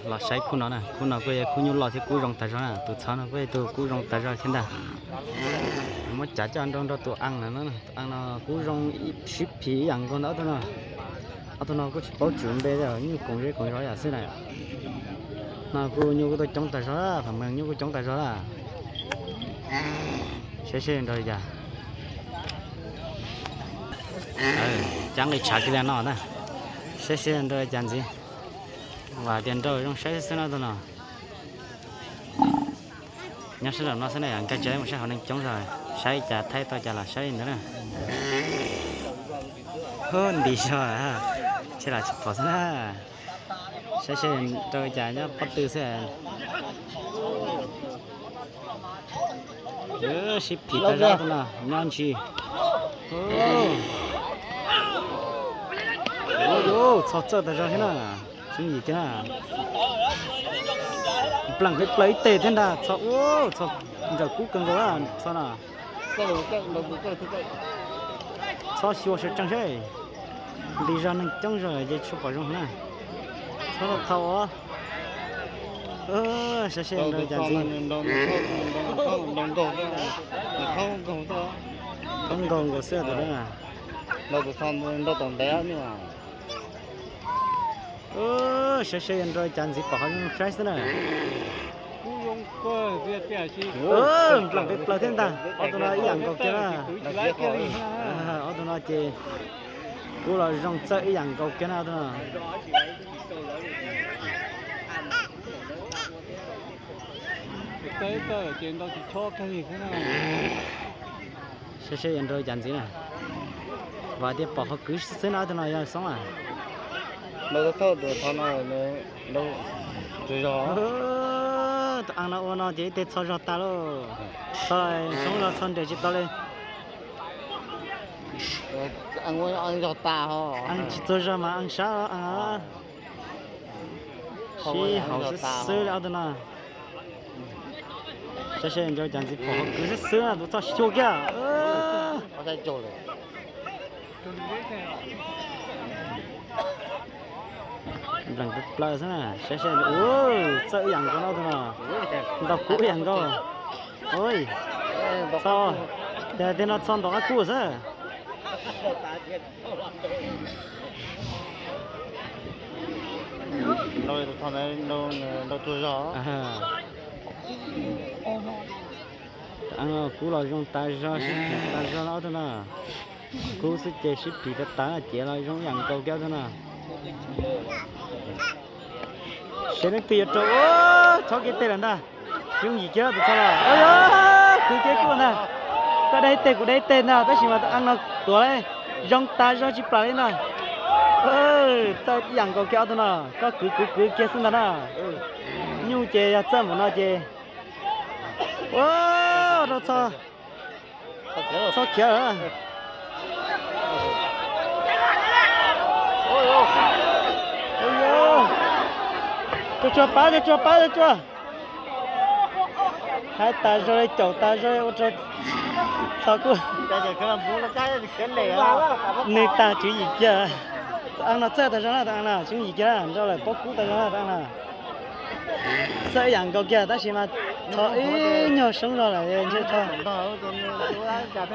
Los saib khub no na, khub no kuj yog khub nyuj loj thiab kub zoo tas zog na, tus txhob no kuj yog tus kub zoo tas zog thiab ntag. Muab cav coj nrau nrog tus a no, tus a no kub zoo sib phim ib yam nkaus ntawm ob tug no. Ob tug no kuj tsis paub tswv npe, nyuj koom zej koom zos yam xwb na. No kuj nyuj kuj tuaj coob tas zog, pham mees nyuj kuj coob tas zog lawm. Saib seb nrau li cas. Cab nqi tshav kiag li no na. Saib seb nrau li cas ntxiv. Vam tias nrau zoo saib xwb no tus no. Nyob sab nraum no xwb na, nkag tsev mus saib hauv neeg coob zog, saib cas thaij tau cas los saib li ntawd na. Nti zog, tsis los tsis pom xwb na. Saib seb nrau li cas nyob pob tw xwb. Sib phim tas zog tus no, nyob ntsis. Txhob txawj tas zog thiab na. Tseeb yim kiag na. Nplam peb plaws ib teg thiab ntag, txhob ua, txhob nrawm kub kawg nkaus, txhob no. Txhob xyuas sawv tsees seb. Nti zog neeg coob zog ces tsis pom zoo na. Txhob tau os. Saib seb nrau cas ntxiv. Thoob nkaug nkaus xwb tus na. Saib seb nrau cas ntxiv pom qhov zoo saib xwb na. Nplam peb plaws thiab ntag, ob tug no ib yam nkaus kiag na. Ob tug no ces kub los zoo txawj ib yam nkaus kiag na ob tug no. Saib seb yuav nrau cas ntxiv na. Vam tias pom qhov kwv xwb na, ob tug no yog xoob a. Tus a no ua no ces ib teg txho zog tas lauj. Txho xoob zog txho nres tsis tau li. Tsis txaus zog mas a sab. Sib haum xwb xwb li ob tug no. Saib seb nrau cas ntxiv, pom qhov kwv xwb xwb na, tus txoj xyuas kiag. Nplees plaws xwb na, saib seb, txawj ib yam nkaus no tus no, ntaus kub ib yam nkaus. Txho, tej no txho ntaus qab kub xwb. Nrau tsuag zog. Kub los zoo tas zog, sib phim tas zog no ob tug no. Kub xwb ces sib phim tas tas, cev los zoo ib yam nkaus kiag ob tug no. Seb leej twg yuav rau, txhob kiag teg lawm ntag. Yooj yim kiag tus txho los, kwv kiag kub ntag. Koj dai ib teg kuv dai ib teg ntag, tab sis mas tus a no tuav zoo tas zog tsis plam li ntag. Txawj ib yam nkaus kiag ob tug no, koj kwv kuv kwv kiag xwb ntag na. Nyuj ces yog txawj npaum no ces, ua rau txho, txhob khiav lawm. Tsuag tsuag pab, tsuag tsuag pab, tsuag tsuag. Haib tas zog li, caum tas zog li, ua rau txho kuj nws tag tswv yim kiag. Tus a no txawj tas zog na, tus a no tswv yim kiag, nrau lawm paub kub tas zog na tus a no. Txawj ib yam nkaus kiag tab sis mas txho ib nyuag soob zog lawm ntshe txho.